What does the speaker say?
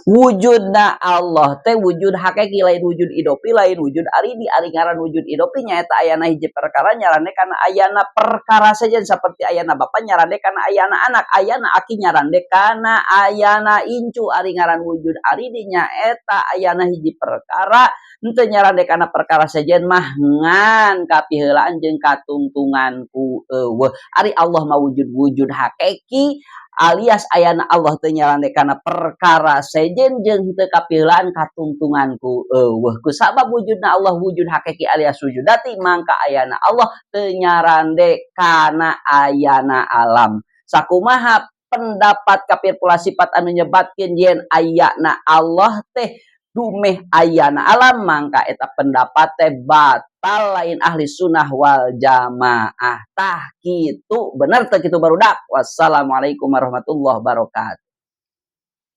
Wujudna Allah teh wujud hakiki, lain wujud idopi, lain wujud aridi. Ari ngaran wujud idopi nyaeta ayana hiji perkara nyarande kana ayana perkara sejen, seperti ayana bapa nyarande kana ayana anak, ayana aki nyarande kana ayana incu. Ari ngaran wujud aridi nyaeta ayana hiji perkara henteu nyarande kana perkara sejen mah, ngan kapiheulaan jeung katungtungan ku euweuh. Ari Allah mah wujud-wujud hakiki, alias ayana Allah teu nyarande kana perkara sejen jeung teu kapiheulaan katungtungan ku euweuh. Kusabab wujudna Allah wujud hakiki alias wujud dzati, mangka ayana Allah teu nyarande kana ayana alam. Sakumaha pendapat kafir pola sifat anu nyebatkeun yen ayana Allah teh dumeh ayana alam, mangka eta pendapat teh batal, lain ahli sunnah wal jamaah. Tah kitu, bener teu kitu, barudak? Wassalamualaikum warahmatullahi wabarakatuh.